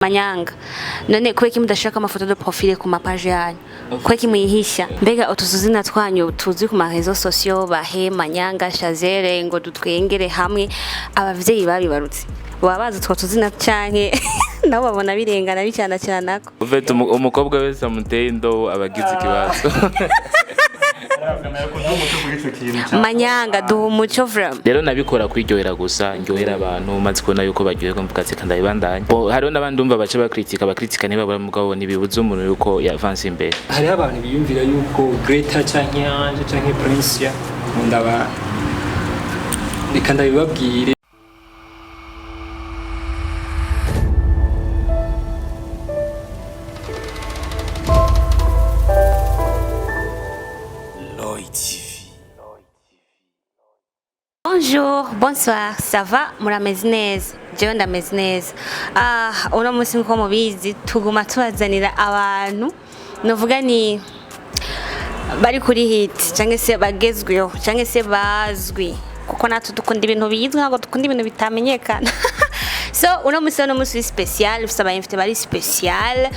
Manyanga, none kubera iki mudashaka amafoto de profil ku mapages yanyu? Kubera iki muyihisha? Mbega utuzina twanyu tuzi ku ma réseaux sociaux, Bahe, Manyanga, Shazere, ngo dutwengere hamwe, abavyeyi babibarutse baba bazi utwo tuzina canke nabo babona birengana bicana canako? Ufite umukobwa wese amuteye indobo aba agize ikibazo. Manyanga, duha umuco vraiment. Rero nabikora kwiryohera gusa, ndyohera abantu, maze kubona yuko baryoherwa mvuga ati ndabibandanya. Bo, hariho n'abandi umva baca bakritika, bakritika ntibabura, mugabo ntibibuza umuntu yuko yavanse imbere. Hariho abantu biyumvira yuko Greta canke Ange canke Princia ndaba, reka ndabibabwire. Lloyd TV. Bonjour, bonsoir, ça va? Murameze neza? Jewe ndameze neza. Ah, uno munsi nkuko mubizi tuguma tubazanira abantu novuga ni bari kuri hit cyangwa se bagezweho cyangwa se bazwi, kuko natwe dukunda ibintu bizwi, ntabwo dukunda ibintu bitamenyekana. So uno munsi, uno munsi spécial, ufite abayimfite bari spécial.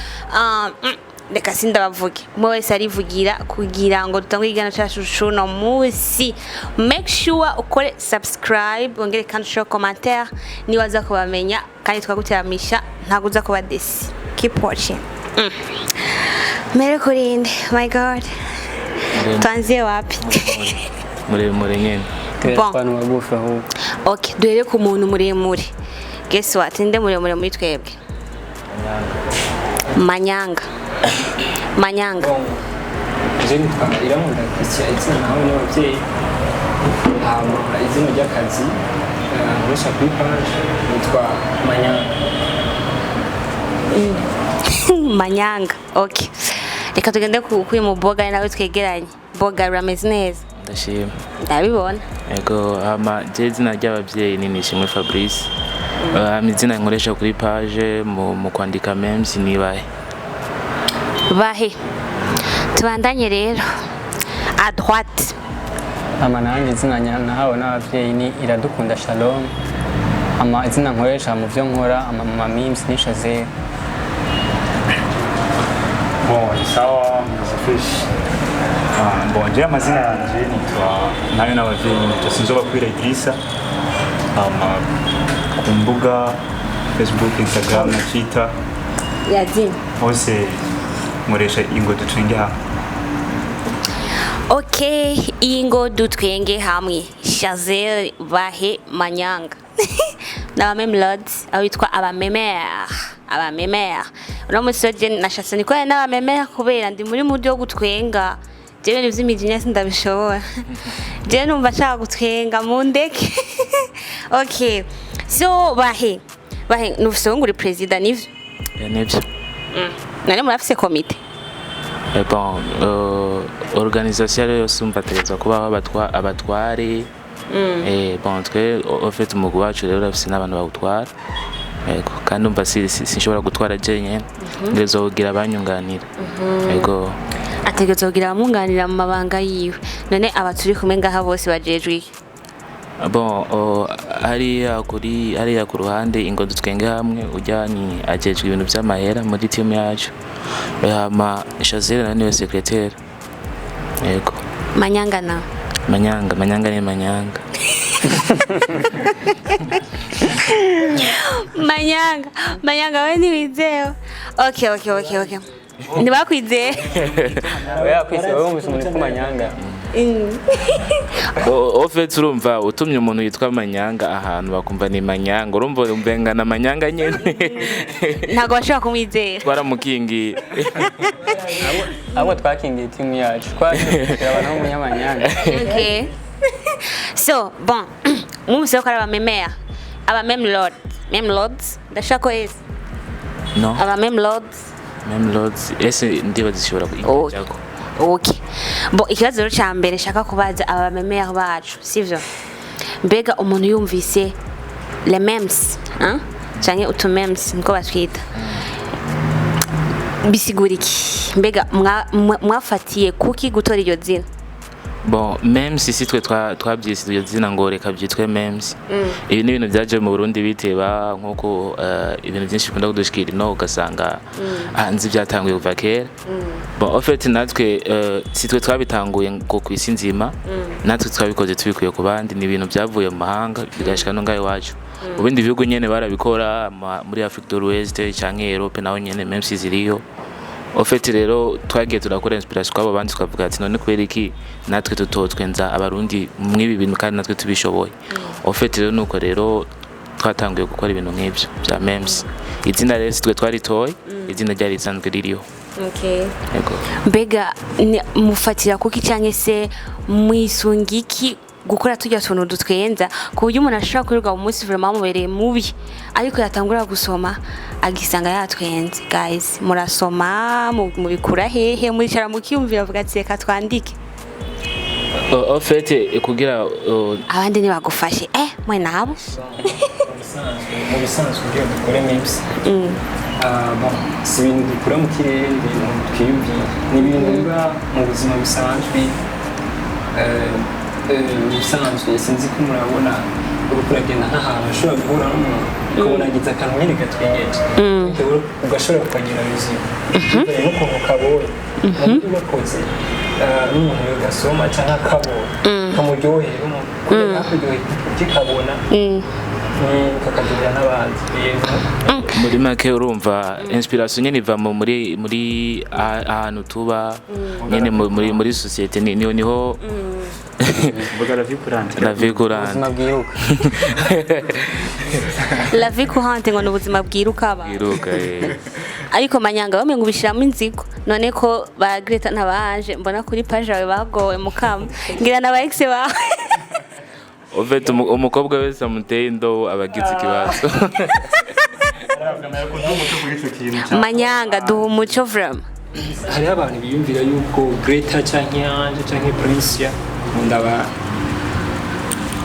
Reka sindabavuge, umwe wese arivugira kugira ngo dutange ikiganiro cyacu c'uno munsi. Make sure ukore subscribe, wongere kandi ushire commentaire niba uza kubamenya, kandi twaguteramisha, ntabwo uza kuba déçu. Keep watching. Mere kurinde, my God, tuanzie wapi? Muremure nyene. Bon. Abantu bagufi ahubwo. Okay, duhere ku muntu muremure. Guess what? Ninde muremure muri twebwe? Manyanga, Manyanga. Je nitwa Irankunda Christian, izina nawe n'ababyeyi, hama izina ry'akazi nkoresha kuri page nitwa Manyanga. Manyanga, okay. Reka tugende kuri mu boga nawe twegeranye. Boga, urameze neza? Ndashima. Ndabibona. Ego, hama je izina ry'abavyeyi ni Nishimwe Fabrice. Hama izina nkoresha kuri page mu kwandika memes ni Bahe. Bahe. Tubandanye rero à droite. Ama nanjye izina nahawe n'ababyeyi ni Iradukunda Shalom, ama izina nkoresha mu byo nkora ama mama memes ni Shazere. Bon, ni sawa, meze fresh. Ah, bon, je amazina yanje nitwa nayo n'abavyeyi nitwa Sinzobakwira Idrissa. Ama ku mbuga Facebook, Instagram na Twitter Yazina. hose nkoresha Ingo Dutwenge Hamwe. Okay, Ingo Dutwenge Hamwe, Shazel, Bahe, Manyanga n'aba meme lords, aho bitwa abamemere, abamemere. Uno munsi rero je nashatse nikorane n'abamemere kubera ndi muri mood yo gutwenga. Jewe ibintu vy'imijinya sindabishobora, jewe numva nshaka gutwenga, mundeke. Okay, so Bahe, Bahe, nufise ngo uri president, nivyo? Nivyo. None murafise komite? Bon, organisation rero yose umva ategerezwa kubaho abatware. Bon, twe au fait umugwi wacu rero urafise n'abantu bawutwara. Ego, kandi umva sinshobora gutwara jenyene, ntegerezwa kugira abanyunganira. Ego. Ategerezwa kugira abamwunganira mu mabanga yiwe. None aba turi kumwe ngaha bose bajejwe iki? Bon, hariya kuri hariya ku ruhande, Ingo Dutwenge Hamwe, ujya ni ajejwe ibintu vy'amahera muri team yacu. Hama Shazelle nawe niwe secrétaire. Yego. Manyanga nawe? Manyanga, Manyanga ni Manyanga. Manyanga, Manyanga, we ntiwizewe. Okay, ntibakwizeye. Oya, kwisi wowe wumvise umuntu witwa Manyanga? Au fait urumva utumye umuntu yitwa Manyanga ahantu bakumva ni Manyanga, urumva umvenga na Manyanga nyene. Ntabwo bashobora kumwizera. Twaramukingiye. Ahubwo twakingiye timu yacu, twakira abantu b'umunyamanyanga. Okay, so bon, mwumvise ko ari abamemere, aba meme lord, meme lords, ndashaka ko ese No. Aba meme lords. Meme lords ese ndibaza ishobora kujyako. Okay, bon, ikibazo rero ca mbere nshaka kubaza aba bamemere bacu, sivyo? Mbega umuntu yumvise les memes, hein? Canke utu memes niko batwita, bisigura iki? Mbega mwafatiye kuki gutora iryo zina? Bon, memes si twe twabyise iryo zina ngo reka byitwe memes. Ibi ni ibintu byaje mu Burundi biteba, nkuko ibintu byinshi bikunda kudushikira ino, ugasanga hanze byatanguye kuva kera. Bon, en fait natwe si twe twabitanguye ngo ku isi nzima, natwe twabikoze tubikuye ku bandi. Ni ibintu byavuye mu mahanga bigashika no ngaho iwacu. Mu bindi bihugu nyene barabikora, muri Afrique de l'Ouest canke Europe naho nyene memes ziriyo. Au fait rero twagiye turakora inspiration kwabo bandi, tukavuga ati none kubera iki natwe tutotwenza Abarundi mw'ibi bintu kandi natwe tubishoboye? Au fait rero nuko rero twatanguye gukora ibintu nk'ibyo bya memes. Izina rero si twe twaritoye, izina ryari risanzwe ririho. Okay. Yego. Mbega mufatira kuki cyangwa se mwisunga iki gukora tujya tuntu dutwenza, ku buryo umuntu ashobora kwirirwa mu munsi vraiment wamubereye mubi, ariko yatangura gusoma agisanga yatwenze? Guys, murasoma, mubikura hehe? Muricara mukiyumvira, avuga ati reka twandike? Au fait kugira Abandi ntibagufashe mwe nabo. Mu bisanzwe kugira dukore memes, bon, si ibintu dukura mu kirere, ni ibintu twiyumviye, ni ibintu biba mu buzima busanzwe. Mu bisanzwe sinzi ko murabona, uriko uragenda nk'ahantu ushobora guhura n'umuntu ukabona agize akantu nyine gatwengeje, ugashobora kukagira bizima bivanye n'ukuntu kabonye mu buryo gakoze, n'umuntu yogasoma cyangwa akabonye kamuryohera, kugira kakuryohera ukikabona, kakaryohera n'abandi rero. Muri make urumva inspiration nyene iva muri ahantu tuba nyene, muri société niho. Mvuga la vie courante. La vie courante. Ubuzima bwiruka. La vie courante, ngo ni ubuzima bwiruka abantu. Iruka. Ariko manyanga bamwe ngo ubishiramo inzigo. None ko ba Greta ntabanje mbona kuri page yawe, bagowe mukama ngira na ba ex bawe. En fait umukobwa wese amuteye indobo aba agize ikibazo. Manyanga, duha umuco vraiment. Hariho abantu biyumvira yuko Greta canke Ange canke Princia ndaba.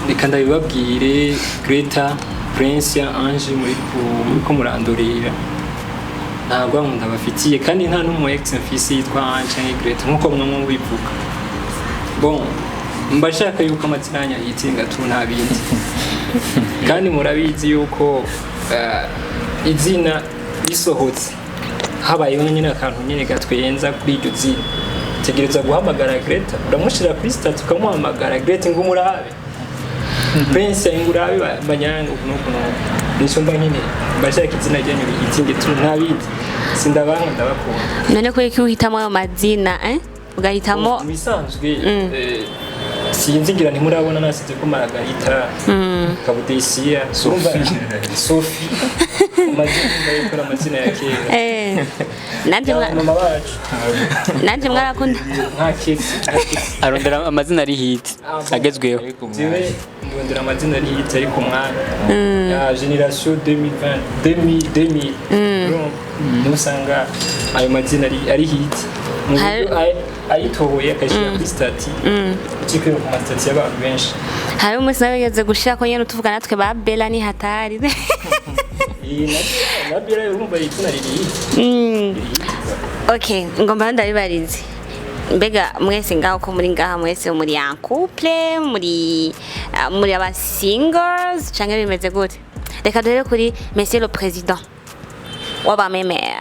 Reka ndabibabwire, Greta, Princia, Ange, muriko murandurira, ntabwo ndabafitiye, kandi nta n'umu ex mfise yitwa Ange canke Greta nkuko mwamwe mubivuga. Bon, mba shaka yuko amazina yanyu yitinga tu, nta bindi. Kandi murabizi yuko izina risohotse habayeho nyine akantu nyine gatwenza kuri iryo zina, tegereza guhamagara Greta, uramushyira kuri statut ukamuhamagara: "Greta, ngo umurabe, Prince, ngo urabe banyanga uku n'uku n'uku." Nico mba nyine mba nshaka izina ryanyu riyitinge tu, nta bindi. Sindabanka, ndabakunda. None kubera ko uhitamo ayo mazina, ugahitamo? Mu bisanzwe sinzi, ngira ntimurabona nasize ko Margarita, Kabudesiya, urumva Sophie, amazina yuko ari amazina ya kera. Nanje mama bacu. Nanje mwarakunda. Nka kesi. Arondera amazina ari hit, agezweho. Jewe ndondera amazina ari hit, ariko umwanya ya génération 2020, 2000, 2000, urumva niho usanga ayo mazina ari hit mu buryo ayitohoye akayishyira kuri statut, ikikwiye ku ma statut y'abantu benshi. Hari umunsi nawe wigeze gushira ko nyene tuvuga natwe ba Bella ni hatari. Iyi na Bella, urumva izina riri hit. Okay, ngomba ndabibarize. Mbega mwese ngaho ko muri ngaha, mwese muri en couple, muri aba singles canke bimeze gute? Reka duhere kuri monsieur le président w'abamemere.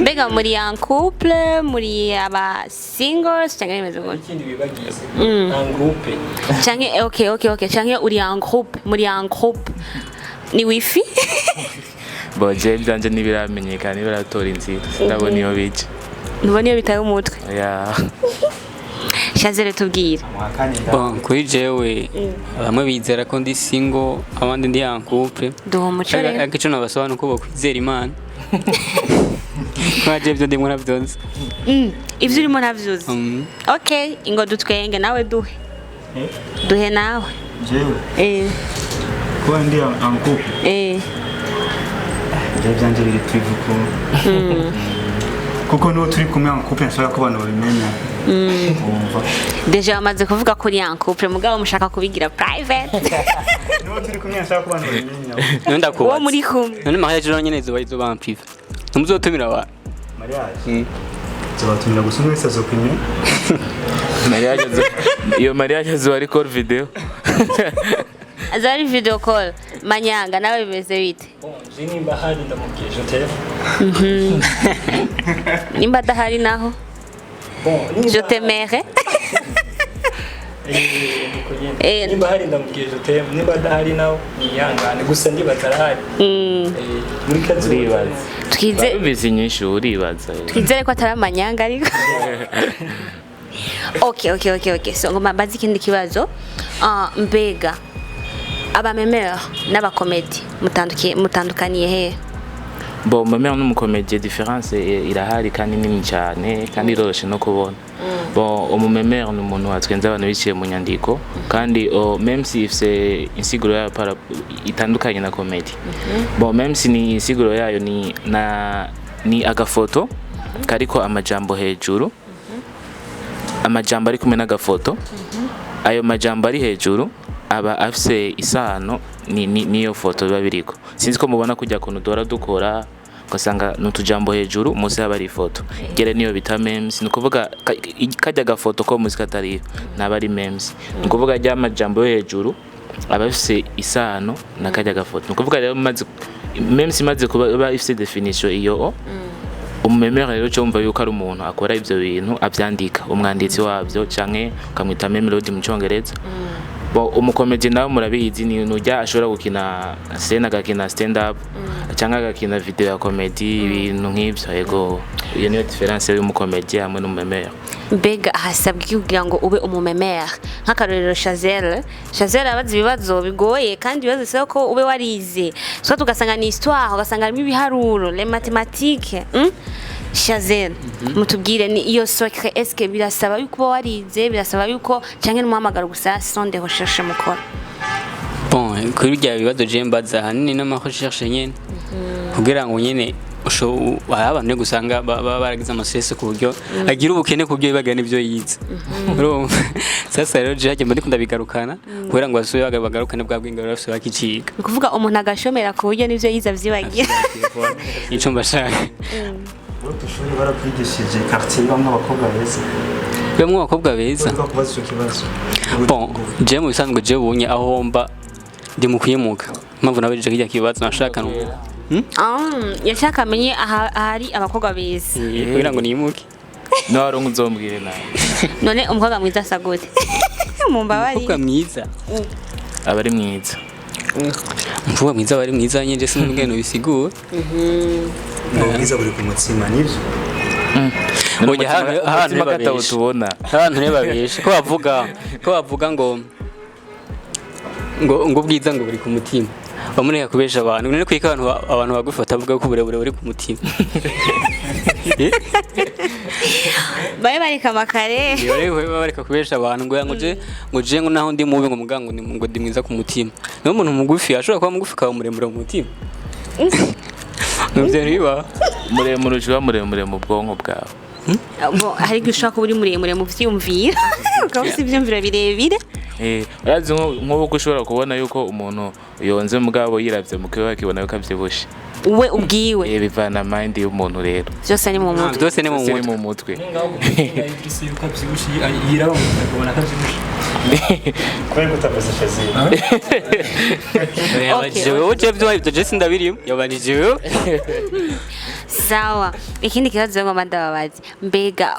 Mbega muri en couple, muri aba singles canke bimeze gute? Ikindi bibagize, en groupe. Canke okay, canke uri en groupe, muri en groupe ni wifi? Bon, je ibyanje ntibiramenyekana, ntibiratora inzira, sindabona iyo bija. Ntubona iyo bitaye umutwe? Ya. Shazere, tubwire. Bon, kuri jewe bamwe bizera ko ndi single, abandi ndi en couple. Duha umuco rero. Ariko ico nabasaba nuko bokwizera Imana, nkaje ibyo ndimo navyonse. Ivyo urimo ntavyuzi? Okay, ingo dutwenge nawe, duhe duhe nawe. Jewe kuba ndi en couple, jewe byanje biri privé ko kuko n'uwo turi kumwe en couple nshaka ko abantu babimenya, wumva? Déjà bamaze kuvuga ko uri en couple, mugabo mushaka kubigira private. N'uwo turi kumwe nshaka ko abantu babimenya. None ndakubatse. Uwo muri kumwe. None mariage rero nyene izoba en privé, ntimuzotumira abantu? Mariage? Tuzabatumira gusa, umwe wese azokwimira. Iyo mariage azoba ari call video. Azoba ari video call. Manyanga, nawe bimeze bite? Bon, je nimba hari ndamubwiye je t'aime. Nimba adahari naho? Bon, nimba Je t'aimerais. Nuko nyene. Nimba hari ndamubwiye je t'aime, nimba adahari nawe niyangane, gusa ndibaza arahari. Muri kazoza. Uribaza. Twize Wumvise inyishu, uribaza. Twizere ko atari amanyanga, ariko okay. So ngoma mbaze ikindi kibazo. Mbega abamemeur n'abakomedi mutandukaniye hehe? Bon, memeur n'umukomediye, différence irahari kandi nini cyane kandi iroroshe no kubona. Bon, umumemeur ni umuntu atwenza abantu biciye mu nyandiko, kandi même si ifise insiguro yayo para itandukanye na comedy. Bon, même si ni insiguro yayo ni na ni agafoto kariko amajambo hejuru, amajambo ari kumwe n'agafoto, ayo majambo ari hejuru aba afise isano niyo foto biba biriko. Sinzi ko mubona kujya kuntu duhora dukora, ugasanga ni utujambo hejuru, munsi haba ari ifoto gere, niyo bita memes. Ni ukuvuga kajya gafoto ko munsi katariyo ntaba ari memes. Ni ukuvuga rya majambo yo hejuru aba afise isano na kajya gafoto. Ni ukuvuga rero memes imaze kuba iba ifise definition iyo, umumemeur rero cyo wumva yuko ari umuntu akora ivyo bintu, avyandika, umwanditsi wabyo, canke ukamwita meme lord mu Congereza. Bon, umukomedi nawe murabizi, ni nujya ashobora gukina scène, agakina stand up cyangwa agakina video ya comedy, ibintu nk'ivyo. Yego, iyo niyo différence y'umukomedi hamwe n'umumemeur. Mbega hasabwa iki kugira ngo ube umumemeur? Nk'akarorero Chazelle, Chazelle abaza ibibazo bigoye kandi ibibazo bisaba ko ube warize, so tugasanga ni histoire, ugasanga harimo ibiharuro, les mathématiques? Chazelle, mutubwire ni iyo secret. Est-ce que birasaba yuko uba warize, birasaba yuko canke n'umuhamagaro gusa, sont des recherches mukora? Bon, kuri bya bibazo je mbaza ahanini n'ama recherche nyene, kugira ngo nyene hari abantu gusanga baba baragize amastress ku buryo agira ubukene ku buryo yibagira n'ibyo yize, urumva? Sasa rero je hajya ndiko ndabigarukana kugira ngo basubire bagarukane bwa bwenge bari bafise bakiciga. Ni ukuvuga umuntu agashomera ku buryo n'ivyo yize avyibagira. Ico mbashaka. Muri ishuri barakwigishije quartier ibamwo abakobwa beza? Bamwe abakobwa beza. Uriko kubaza ico kibazo. Bon, je mu bisanzwe je ubunye aho mba ndi mu kwimuka, impamvu nabajije kirya kibazo nashaka nuko Ah, yashaka amenye ahari abakobwa beza. Kugira ngo nimuke. Nawe ari uzombwire nawe. None umukobwa mwiza asa gute? Mumbabarire. Umukobwa mwiza? Aba ari mwiza. Umukobwa mwiza aba ari mwiza nyine, sinzi ingene bisigura. Ngo ubwiza buri ku mutsima, nivyo? Oya, ahantu Umutima katawo ntibabeshe. tubona. Abantu ntibabeshe ko bavuga ngo ubwiza ngo buri ku mutima, bamureka kubesha abantu. None kwika abantu bagufi batavuga ko uburebure buri ku mutima? Babe bareka amakare. Iyo rero baba bareka kubesha abantu ngo je ngo naho ndi mubi, ngo mugango ngo ndi mwiza ku mutima. Niyo umuntu mugufi ashobora kuba mugufi akaba muremure mu mutima. Nivyo ntibiba. Muremure, uba muremure mu bwonko bwawe. Bo, hari igihe ushobora kuba uri muremure mu vyiyumviro, ukaba ufite ivyiyumviro birebire. Urazi nk'ubu ko ushobora kubona yuko umuntu yonze, mugabo yiravye mu kiwe akibona yuko avyibushe. We ubwiwe. Bivana mind y'umuntu rero. Vyose ni mu mutwe. Byose ni mu Byose ni mutwe. mu mutwe. Ngaho ku mutima Idrissa yuko avyibushe, yiraba mu mutwe akabona ko avyibushe. Kubera ko utavuze Shazeli. Yabajije wewe, je byo ibyo je sindabirimo, yabajije wewe. Sawa, ikindi kibazo ngomba ndababaza: mbega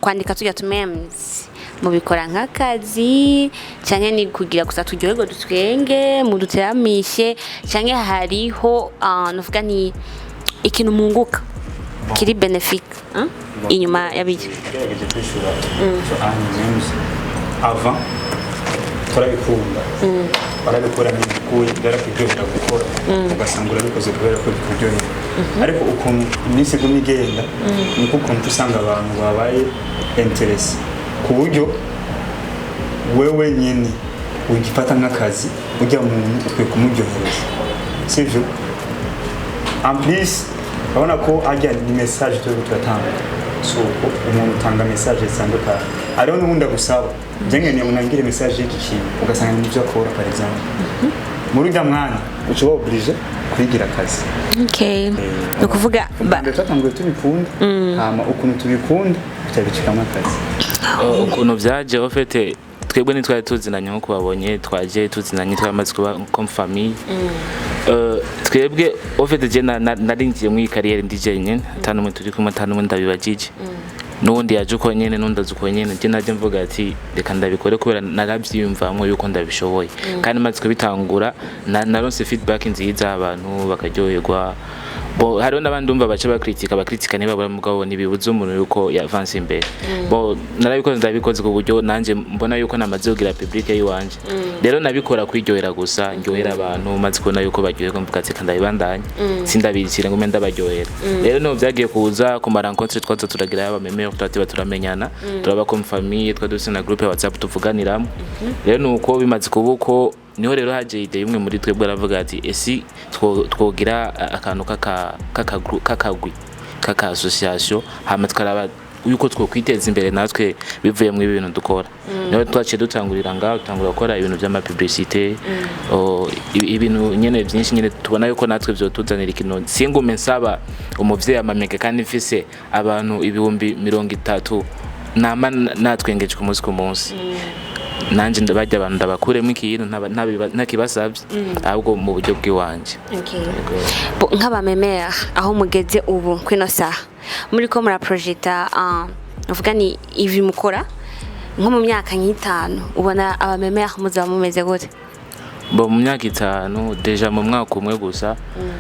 kwandika tujya tu memes mubikora nk'akazi, canke ni kugira gusa turyoherwe, dutwenge, muduteramishe, canke hariho nuvuga ni ikintu munguka kiri bénéfique, hein? Inyuma yabiryo. Gerageje kwishura so Anne James, avant turabikunda, barabikora ntibikuye, byarakuryohera gukora, ugasanga urabikoze kubera ko bikuryohera. Ariko ukuntu iminsi iguma igenda, niko ukuntu usanga abantu babaye intéressés, ku buryo wewe nyene ugifata nk'akazi. Ujya muntu ukwiye kumuryohereza, sivyo? En plus urabona ko hajya ni message turiko turatanga, so umuntu utanga message zitandukanye. Hariho n'ubundi agusaba njye nkeneye unangire message y'iki kintu, ugasanga nibyo akora. Par exemple muri ujya mwanya uca uba obligé Kubigira akazi. Okay, ni ukuvuga Mbere twatanguye tubikunda, hama ukuntu tubikunda bica bicikamo akazi. Ukuntu byaje, au fait, twebwe ntitwari tuzinanye nk'uko babonye twaje tuzinanye, twamaze kuba comme famille. Twebwe, au fait, je narinjiye muri iyi carrière ndi jenyine, ata n'umwe turi kumwe, ata n'umwe ndabibajije, n'uwundi yaje uko nyene, n'undi aza uko nyene. Je naje mvuga ati reka ndabikore kubera naravyiyumvamwo yuko ndabishoboye, kandi maze kubitangura naronse feedback nziza, abantu bakaryoherwa. Bo hariho n'abandi umva baca bakritika, bakritika ntibabura, mugabo ntibibuza umuntu yuko yavanse imbere. Bo narabikoze, ndabikoze ku buryo nanje mbona yuko namaze kugira public yiwanje. Rero nabikora kwiryohera gusa, ndyohera abantu, maze kubona yuko baryoherwa mvuga ati reka ndabibandanye, sindabikire ngume ndabaryohera. Rero niho byagiye kuza ku ma rencontre twaza turagira y'abamemere, twatiba turamenyana, turaba comme famille, twari dufise na groupe ya WhatsApp tuvuganiramo. Rero nuko bimaze kuba uko, niho rero haje idée y'umwe muri twebwe, aravuga ati esi twogira akantu k'akagwi k'aka association, hama tukaraba yuko twokwiteza imbere natwe bivuye mu ibintu dukora. Niho twaciye dutangurira ngaho, dutangura gukora ibintu by'ama publicité, ibintu nyene byinshi nyene tubona yuko natwe vyotuzanira ikintu. Singume nsaba umuvyeyi amamega kandi mfise abantu 30,000 nama natwengeje ku munsi ku munsi. Nanje ndabajya abantu ndabakuremo ikintu ntakibasavye, ahubwo mu buryo bw'iwanje. Okay. Bo, nk'abamemera, aho mugeze ubu kwino saha muri ko muraprojeta, uvuga ni ibi mukora nko mu myaka nk'itanu, ubona abamemera muzaba mumeze gute? Bo mu myaka 5, déjà mu mwaka umwe gusa,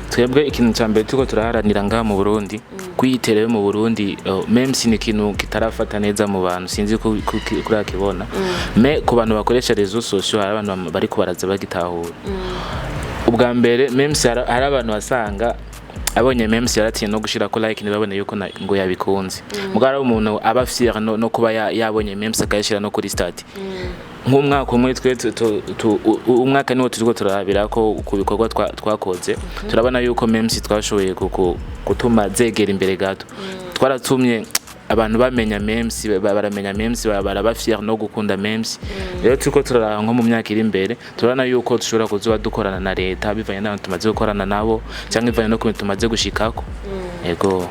twebwe ikintu cya mbere turiko turaharanira ngaha mu Burundi, kwiyitera mu Burundi, même si ni ikintu kitarafata neza mu bantu, sinzi ko kurakibona, mais ku bantu bakoresha réseaux sociaux hari abantu bariko baraza bagitahura. Ubwa mbere, même si hari abantu basanga abonye memes yaratinye no gushira ko like, ntibabone yuko ngo yabikunze, mugabo hari umuntu aba fier no kuba yabonye memes akayishira no kuri statut. Nk'umwaka umwe twe umwaka niwo turiko turarabira ko ku bikorwa twakoze, turabona yuko memes twashoboye gutuma zegera imbere gato. Twaratumye abantu bamenya memes, baramenya memes, baraba fier no gukunda memes. Rero turiko turaraba nko mu myaka iri imbere, turabona yuko dushobora kuzoba dukorana na leta bivanye n'abantu tumaze gukorana nabo, cyangwa bivanye no ku bintu tumaze gushikako. Yego,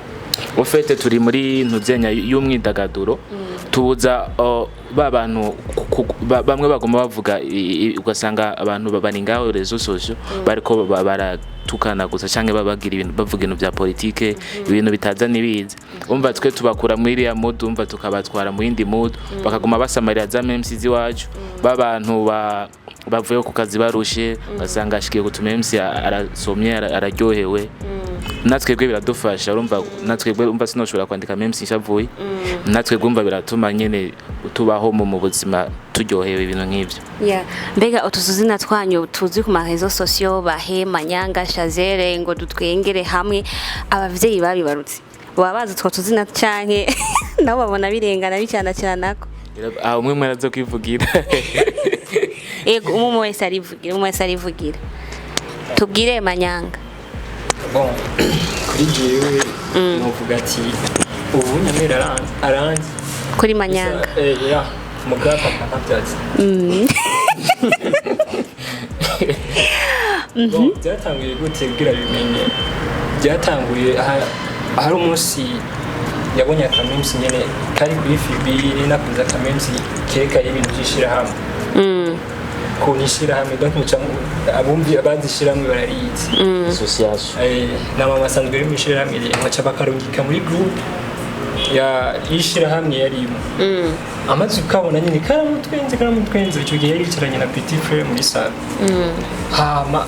au fait, turi muri ntuzenya y'umwidagaduro, tubuza ba bantu bamwe baguma bavuga ugasanga abantu bari ngaho réseaux sociaux bariko baratukana gusa, canke babagira ibintu, bavuga ibintu bya politike, ibintu bitaza n'ibiza. Umva, twe tubakura muri iriya mood, umva, tukabatwara mu yindi mood, bakaguma basamarira za memes z'iwacu. B'abantu bavuye ku kazi barushe, ugasanga ashikiye ku memes arasomye, araryohewe. Natwebwe biradufasha, urumva, natwebwe, umva, sinoshobora kwandika memes nshavuye. Natwebwe, umva, biratuma nyene tubaho mu buzima turyohewe, ibintu nk'ivyo. Yeah. Mbega utu tuzina twanyu tuzi ku ma réseaux sociaux, bahe Manyanga, Shazere, ngo dutwengere hamwe, abavyeyi babibarutse baba bazi utwo tuzina canke nabo babona birengana bicana canako? Ah, umwe mwe araza kwivugira. Ego, umwe wese arivugira, umwe wese arivugira. Tubwire Manyanga. Bon, kuri jewe novuga ati ubu nyamera aranzi, aranzi. Kuri Manyanga. Eh, ya mugabo papa ntabyazi. Bon, byatanguye gute kugira bimenye? Byatanguye hari umunsi yabonye akamemsi nyene kari kuri fibi, nakunze akamemsi kerekana ibintu by'ishirahamwe, kuntu ishirahamwe, donc muca abumvi abazi ishirahamwe bararizi. Association. Na mama asanzwe ari mu ishirahamwe, rero baca bakarungika muri groupe ya y'ishirahamwe yarimo. Amaze ukabona nyine karamutwenze, karamutwenze. Icyo gihe yari yicaranye na petit frère muri salo, hama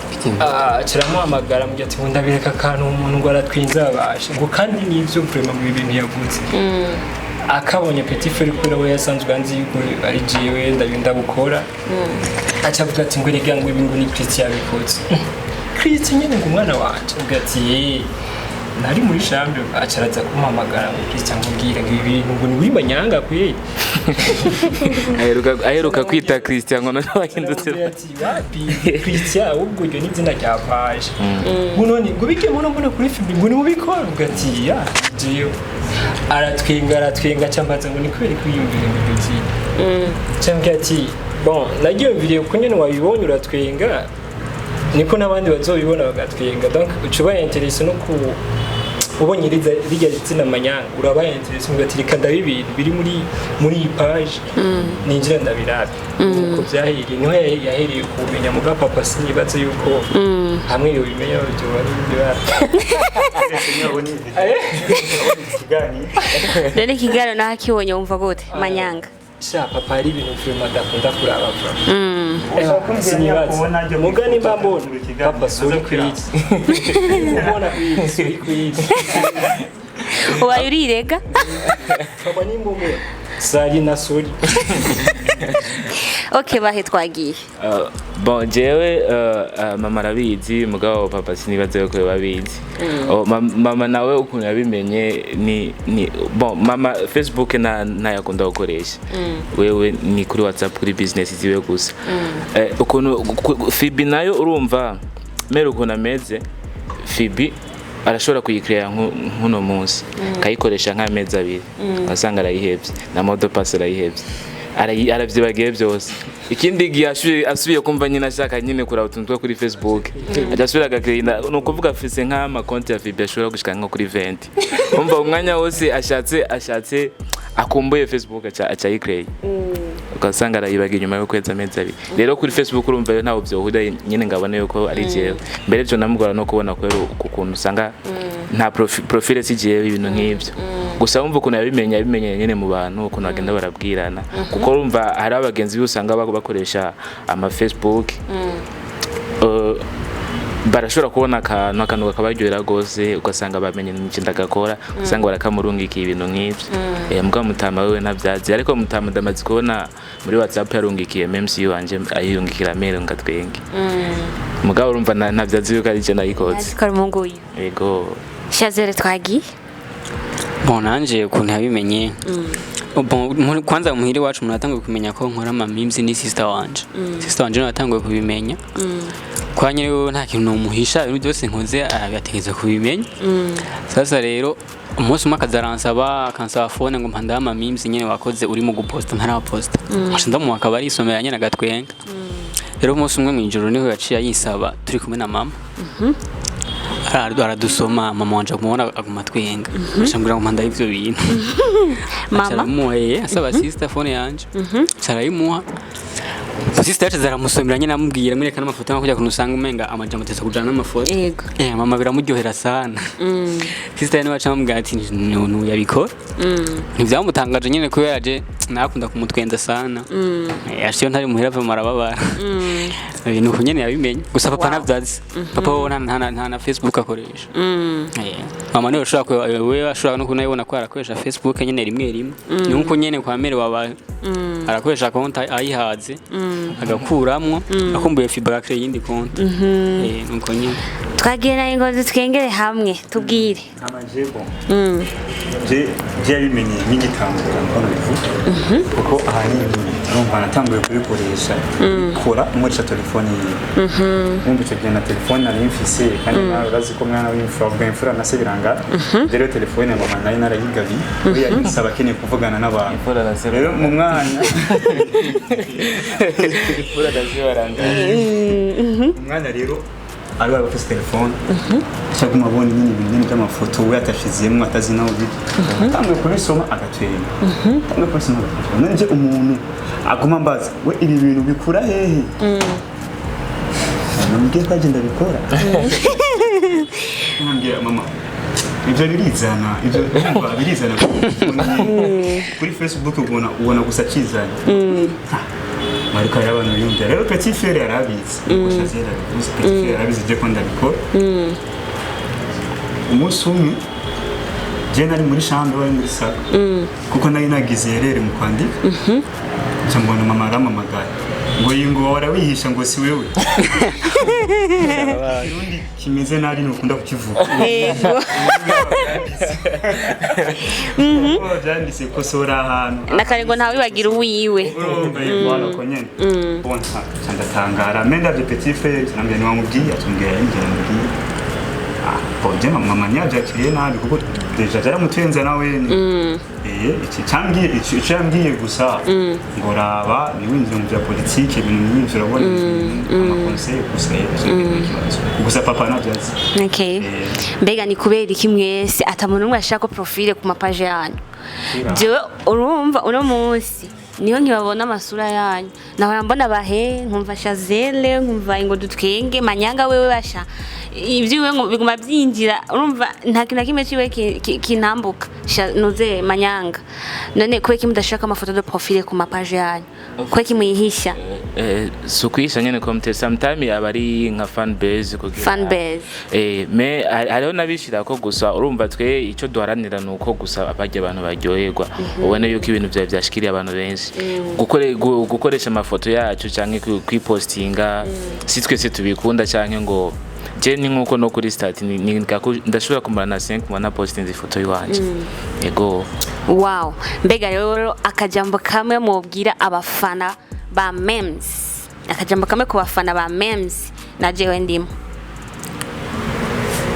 kiramuhamagara mugira ati ngo ndabireka akantu umuntu ngo aratwinze abashe ngo kandi nivyo vraiment mu bintu yavuze. Akabonye petit frère, kubera we yasanzwe anzi yuko ari jewe ndabukora, aca avuga ati ngo erega ngo ibi ngo ni Christian yabikoze, Christian nyine ngo umwana wanje. Avuga ati "Eh, nari muri chambre." Aca araza kumpamagara ngo Christian, ngo mbwira ngo ibi bintu ngo ni muri Manyanga kweli? Aheruka kwita Christian ngo noneho bahindutse. Aramubwira ati wapi Christian, ahubwo iryo ni izina rya page, ngo none ngo bige muno mbona kuri fibi ngo ni mubikora. Ubwo ati ya jewe aratwenga, aratwenga, aca ngo ni kubera ko yiyumvira ngo iryo zina. Cyangwa ati bon, nagiyumviriye ko nyine wabibonye uratwenga. Niko n'abandi bazobibona bagatwenga. Donc uca uba intéressé no ku ubonye rirya zina Manyanga, uraba intéressé ugati reka ndabe ibintu biri muri iyi page, ninjira ndabirabe uko byahereye. Niho yahereye kumenya. Muga papa sinibaze yuko hamwe yobimenya byoba ari ibindi bara. Ikiganiro. Rero ikiganiro naho akibonye wumva gute, Manyanga? Sha, papa hari ibintu vraiment adakunda kuraba vraiment. Ushobora kumbwira Sinibaza. kubona ajya Muga nimba mbona mu kiganiro, papa suri aza kwiraba. kwiki ubona kwiki suri kwiki. Ubaye urirega. Papa nimba umbona sari na suri. Okay, bahe twagiye. Bon, jewe mama arabizi, mugabo papa sinibaze yuko babizi. Oh, mama nawe ukuntu yabimenye ni bon, mama Facebook na ntayakunda gukoresha. Wewe ni kuri WhatsApp, kuri business ziwe gusa. Ukuntu Fibi nayo, urumva mera ukuntu ameze, Fibi arashobora kuyikreya nk'uno munsi akayikoresha nk'amezi 2, ugasanga arayihevye na mot de passe arayihevye, aravyibagiye byose. Ikindi gihe asubiye kumva nyine ashaka nyine kuraba utuntu two kuri Facebook, aca asubira agakirina. Ni ukuvuga afise nk'amakonti ya Fibi ashobora gushika nko kuri 20. Umva, umwanya wose ashatse akumbuye Facebook aca ayikreya, ugasanga arayibaga inyuma y'ukwezi, amezi 2. Rero kuri Facebook urumva rero ntawe byohura nyine ngo abone yuko ari jewe. Mbere byo namugora no kubona kubera ukuntu usanga nta profile si jewe, ibintu nk'ibyo gusa. Wumva ukuntu yabimenye, yabimenye nyine mu bantu, ukuntu bagenda barabwirana, kuko urumva hari abagenzi be usanga bakoresha ama Facebook. Barashobora kubona akantu kakabaryohera rwose, ugasanga bamenye n'iki ndagakora, ugasanga barakamurungikiye, ibintu nk'ibyo. Mugabo mutama wewe ntabyazi, ariko mutama ndamaze kubona muri WhatsApp yarungikiye MC wanje, ayirungikira mail ngatwenge. Mugabo urumva ntabyazi yuko ari je nayikoze. Azi ko ari umuhungu wiwe. Yego. Shazere, twagiye. Bon, nanje ukuntu yabimenye. Bon, kwanza muhira iwacu umuntu atanguye kumenya ko nkora ama memes ni sister wanje. Sister wanje niwe yatanguye kubimenya. Kwa nyine wewe nta kintu nomuhisha, ibintu byose nkoze arabitegeza kubimenya. Sasa rero umunsi umwe akaza aransaba, akansaba phone ngo mpanda ama memes nyine wakoze uri mu guposta ntaraposta. Aca ndamuha, akaba arisomera nyine agatwenga. Rero umunsi umwe mw'ijoro niho yaciye ayisaba turi kumwe na mama. Aradusoma, mama wanje kumubona aguma twenga. Aca ambwira ngo mpanda ivyo bintu. Mama? Aramuha, asaba sister phone yanje. Aca arayimuha. Sister yacu aramusomera nyine, amubwira amwereka n'amafoto, nko kujya kuntu usanga umenga amajambo ateza kujana n'amafoto. Yego. Mama biramuryohera sana. Sister niwe aca amubwira ati nu yabikora. Ntivyamutangaje nyine kubera je nakunda kumutwenza sana. Ashiyo ntari muhira ava arababara. Nuko nyene yabimenye. Gusa papa Wow. ntavyazi. Papa we nta na Facebook akoresha. Mama niwe ashobora we ashobora no kunayibona ko arakoresha Facebook nyene rimwe rimwe. Ni nkuko nyene kwa mere waba arakoresha konti ayihaze agakuramwo akumbuye feedback yindi konti. Nuko nyene. Twagiye na Ingozi, twengere hamwe tubwire. Amajebo je yabimenye nk'igitangura mbona bivuga, kuko ahanini urumva natanguye kubikoresha kora nkoresha telefone yiwe. Wumva icyo gihe na telefone nari mfise, kandi nawe urazi ko mwana w'imfura avuga imfura na se biranga. Rero telefone ya mama nari narayigabiye, we yayisaba akeneye kuvugana n'abantu. Imfura na se. Rero mu mwanya Imfura na se baranga. Umwana rero ari waba afise telefone, ashaguma abona nyine ibintu nyine by'amafoto we atashizemo, atazi naho biri. Atanguye kubisoma agatwenga, atanguye kubisoma agatwenga. None je umuntu aguma ambaza we ibi bintu bikura hehe? Namubwiye ko agenda bikora, namubwira mama ibyo birizana, ibyo urumva birizana kuri Facebook, ubona gusa akizanye. Ariko hari abantu biyumvira. Rero petit frère yarabizi, uko Shazelle yarabizi, petit frère yarabizi ibyo ko ndabikora. Umunsi umwe je nari muri chambre, bari muri salle, kuko nari nagize erreur mu kwandika, nca mbona mama arampamagaye ngo iyi ngo warawihisha ngo si wewe. Ikirundi kimeze nabi ntukunda kukivuga. Yego. Kuko byanditse kosora ahantu. Nakare ngo ntawibagira uwiwe. Urumva yego ko nyene bon nca ndatangara, mais ndavye petit frère, nambye ntiwamubwiye, atumbwira yinjira, namubwiye. Ah, Bon, je mama ntiyabyakiriye nabi kuko déjà byaramutenze nawe. Iki cyambwiye, icyo yambwiye gusa ngo raba ntiwinjire mu bya politike, ibintu nk'ibyo, urabona, ama conseils gusa, ikibazo gusa papa nabyazi. Okay. Mbega ni kubera iki mwese ata muntu umwe ashaka profile ku ma pages yanyu? Jewe urumva uno munsi niho nkibabona amasura yanyu, nahora mbona bahe, nkumva Shazele, nkumva ngo dutwenge Manyanga, wewe basha ibyiwe ngo biguma byinjira, urumva nta kintu na kimwe ciwe kintambuka. Nuze Manyanga, none kubera iki mudashaka amafoto de profile ku ma pages yanyu? Kubera iki muyihisha? Si ukwihisha nyene, comme sometime aba ari nka fan base kugira Fan base. Mais hariho n'abishirako gusa. Urumva twe icyo duharanira ni uko gusa barya abantu baryoherwa, ubone yuko ibintu vyawe vyashikiriye abantu benshi. Gukoresha amafoto yacu canke kwipostinga, si twese tubikunda, canke ngo je ni nkuko no kuri statut ndashobora kumara na 5 mois na postinze ifoto yiwanje, yego. Wow, mbega rero akajambo kamwe mubwira abafana ba memes, akajambo kamwe ku bafana ba memes na jewe ndimo.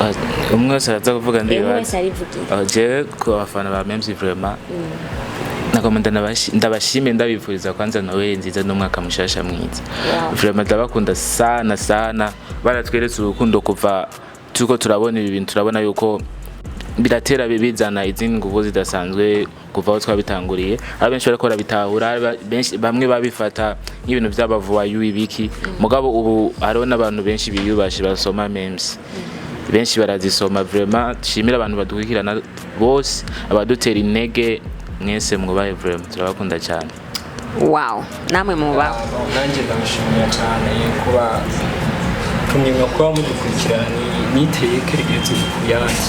Ah, umwe wese araza kuvuga. Umwe Ndibaza wese arivugira. Ah, jewe ku bafana ba memes, vraiment nagomba ndabashime, ndabifuriza kwanza Noel nziza n'umwaka mushasha mwiza. Vraiment ndabakunda sana sana, baratweretse urukundo kuva turiko turabona ibi bintu, turabona yuko biratera bizana izindi nguvu zidasanzwe kuva aho twabitanguriye. Aho benshi bariko barabitahura, benshi bamwe babifata nk'ibintu vy'abavuwayu ibiki, mugabo ubu hariho n'abantu benshi biyubashe basoma memes, benshi barazisoma. Vraiment shimira abantu badukurikirana bose, abadutera intege mwese, mwubahe, vraiment turabakunda cyane. Wow, namwe mubaho. Nanjye ndamushimira cyane kuba tumwe kuba mudukurikirana, ni iteka rigeretse ku yandi.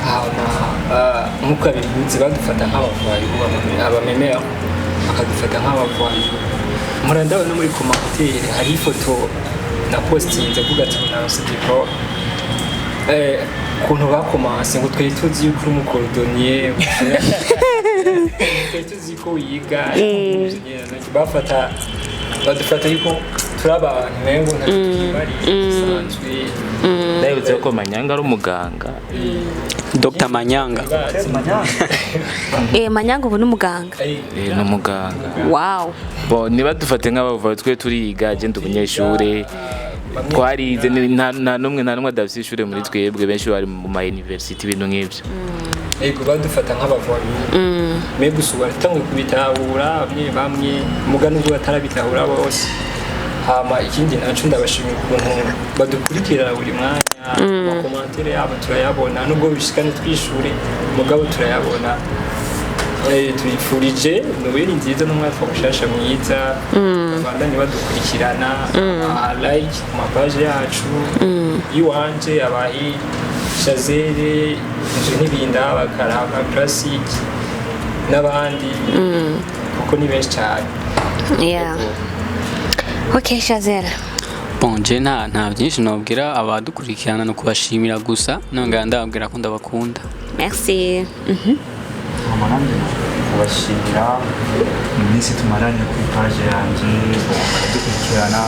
Hama nk'uko abivuze, badufata nk'aba voyous, abamemera bakadufata nk'aba voyous. Mpora ndabona muri commentaire hari ifoto na postinze avuga ati naronse diplôme, ukuntu bakomanse ngo twari tuzi yuko uri umu cordonnier, twari tuzi ko wiga. Bafata badufata yuko turi abantu mengo ntacyo twimariye dusanzwe. Ndabibutse ko Manyanga ari umuganga. Dr Manyanga. Bazi. Manyanga ubu ni umuganga? Ni umuganga. Wow. Bo ntibadufate nk'abavuye, twe turiga, je ndi umunyeshure, twarize, nta n'umwe adafise ishure muri twebwe, benshi bari mu ma university, ibintu nk'ivyo. Ego, badufata nk'aba voyous, mais gusa ubu baratanguye kubitahura bamwe bamwe, muga nubwo batarabitahura bose. Hama ikindi naco, ndabashimira ukuntu badukurikirana buri mwanya, ama commentaires yabo turayabona, nubwo bishika ntitwishure, mugabo turayabona. Tuyifurije Noheli nziza n'umwaka mushasha mwiza, babandanye badukurikirana, ama like ku ma pages yacu, iwanje abahi Shazere ivyo ntibindaba, Karaba Classic n'abandi, kuko ni benshi cyane. Yeah, okay, Shazera. Bon, je nta byinshi nobwira abadukurikirana, no kubashimira gusa, nongera ndababwira ko ndabakunda. Merci. Mama, nanjye kubashimira mu minsi tumaranye kuri page yanjye, baradukurikirana,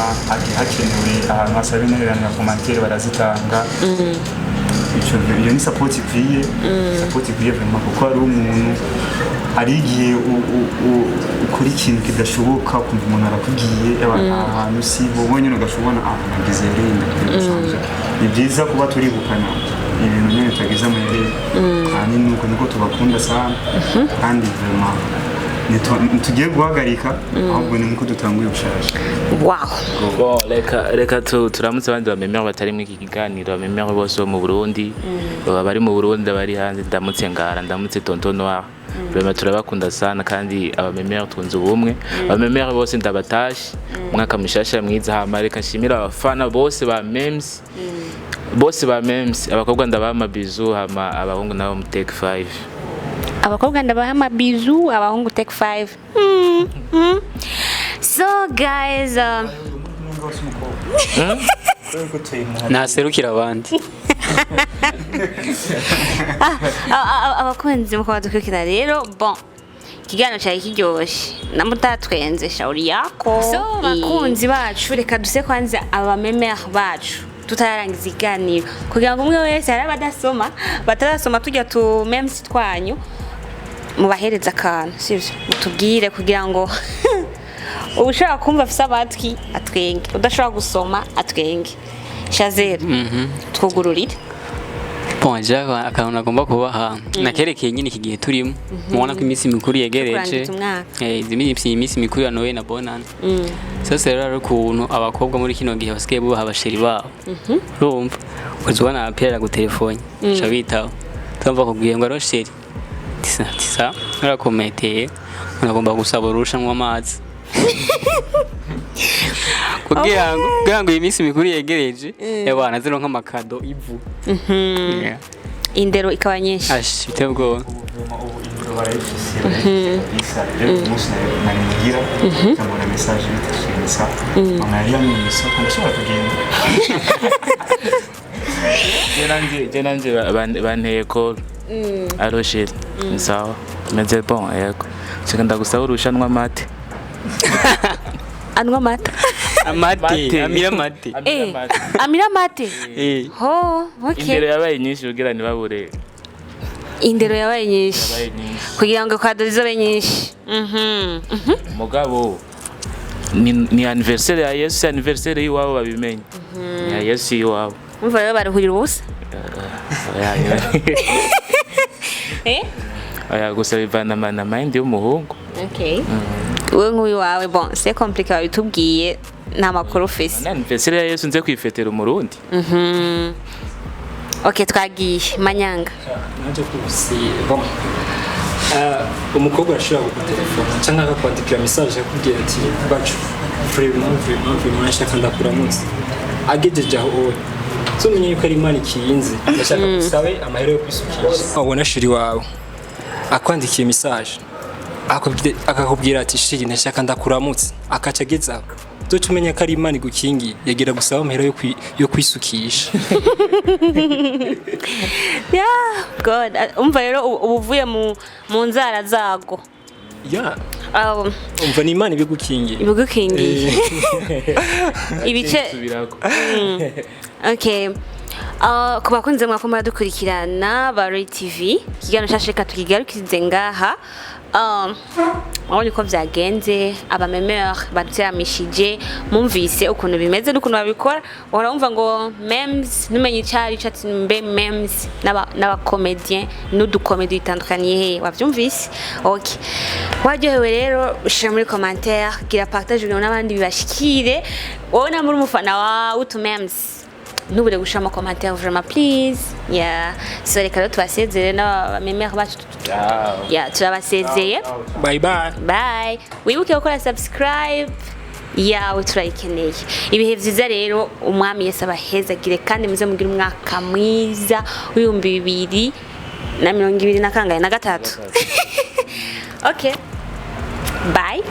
hakenewe ahantu hasaba intererano ya commentaire barazitanga. Iyo ni support ikwiye, support ikwiye vraiment, kuko hari umuntu, hari igihe ukora ikintu kidashoboka, ukumva umuntu arakubwiye aha hantu si wowe nyine, ugashobora ah nagize rero ndagize. Ni byiza kuba turibukana ibintu nyine tutagize amayeri, ahanini nuko niko tubakunda sana, kandi vraiment ntitugiye guhagarika, ahubwo ni nkuko dutanguye bushasha. Wow. Bon, reka turamutse abandi bamemere batari muri iki kiganiro, abamemere bose bo mu Burundi, baba bari mu Burundi, abari hanze, ndamutse Ngara, ndamutse Tonton Noir. Vraiment turabakunda sana, kandi abamemere twunze ubumwe, abamemere bose ndabatashe, umwaka mushasha mwiza. Hama reka nshimire abafana bose ba memes, bose ba memes, abakobwa ndabaha ama bisous, hama abahungu nabo mu take 5. Abakobwa ndabaha ama bisous, abahungu take 5. So guys, Naserukira abandi. Abakunzi muko badukurikira rero, bon, ikiganiro cyari kiryoshye namutatwenze, shauri yako. So bakunzi bacu, reka duse kwanza abamemere bacu. Tutararangiza ikiganiro, kugira ngo umwe wese, hari abadasoma, batarasoma tujya tu memes twanyu, mubahereza akantu, sivyo? Mutubwire kugira ngo ushobora kumva afise amatwi atwenge, udashobora gusoma atwenge. Shazera, twugururire. Bon, jewe akantu nagomba kubaha nakerekeye nyine iki gihe turimo, mubona ko iminsi mikuru yegereje. Kurangiza umwaka. Izi minsi mikuru ya Noel na Bonane. Sasa rero hari ukuntu abakobwa muri kino gihe basigaye bubaha aba chéri babo, urumva uzi ubona apera gutelefone ca bitaho, tumva kubwiye ngo aro chéri, tisa tisa urakometeye, unagomba gusaba urusha nywa amazi kugira ngo iyi minsi mikuru yegereje ebana zino nk'ama cadeau ivu. Yeah. Indero ikaba nyinshi. Ash, biteye ubwoba. Ubu indero barayifise, barayifise kabisa. Rero ku munsi nari muhira, nkabona message bitashimisa, mama yari yamenye isoko, ndashobora kugenda. Je nanje banteye call: "Allo chéri, ni sawa, meze bon, yego, nshaka ndagusaba urushanwa mate." Anywa amata? Amate, amira amate. Eh, amira amate. Eh. Ho, okay. Indero yabaye nyinshi kugira ntibabure. Indero yabaye nyinshi. Yabaye nyinshi. Kugira ngo cadeau zizobe nyinshi. Mhm. Mugabo ni anniversaire ya Yesu, anniversaire y'iwabo babimenye, ni ya Yesu y'iwabo. Umva rero, baruhurira ubusa. Oya, Eh? oya, gusa bivana na mind y'umuhungu. Okay. Wewe nk'uyu wawe, bon, c'est compliqué, babitubwiye nta makuru ufise. Ni anniversaire ya Yesu, nze kwifetera umurundi. Okay, twagiye manyanga. Naje kusi bon, umukobwa arashobora kugutelefona cyangwa akakwandikira message akubwira ati: "Bacu, vraiment, vraiment, vraiment ndashaka ndakuramutse." Agejeje aho, wowe umenye yuko ari Imana ikinze. "Ndashaka gusabe amahera yo kwisukisha." Wabona chéri wawe akwandikiye message, akakubwira ati: "Chéri, ndashaka ndakuramutse," akaca ageze aho, uzoca umenya ko ari Imana igukingiye, yagira gusaba amahera yo kwisukisha. Yeah, God. Umva rero, ubu uvuye mu nzara zago. Ya. Um, Umva, ni Imana ibigukingiye. Ibigukingiye. Ibice Subirako. Okay. Ku bakunze mwako muradukurikirana ba Ray TV, ikiganiro cyacu reka tukigarukirize ngaha. Murabonye uko byagenze, aba memeur baduteramishije, mumvise ukuntu bimeze n'ukuntu babikora. Uhora wumva ngo memes, numenye icyo ari cyo, ati mbe memes n'aba comédien n'udu comédie bitandukaniye he? Wabyumvise? Okay, waryohewe rero, ushira muri commentaire, gira partage kugira ngo n'abandi bibashikire. Wowe na muri umufana wa utu memes, ntubure gushiramo commentaire, vraiment, please. Yeah, so reka rero tubasezere n'abamemere bacu. Yeah, turabasezeye. Bye bye. Bye. Wibuke gukora subscribe yawe, turayikeneye. Ibihe vyiza rero, Umwami Yesu abahezagire kandi muze mugire umwaka mwiza w'2023 na kangahe? Na gatatu. Okay, bye.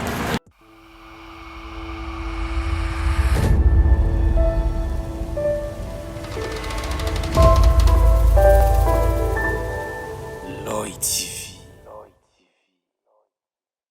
Lloyd TV.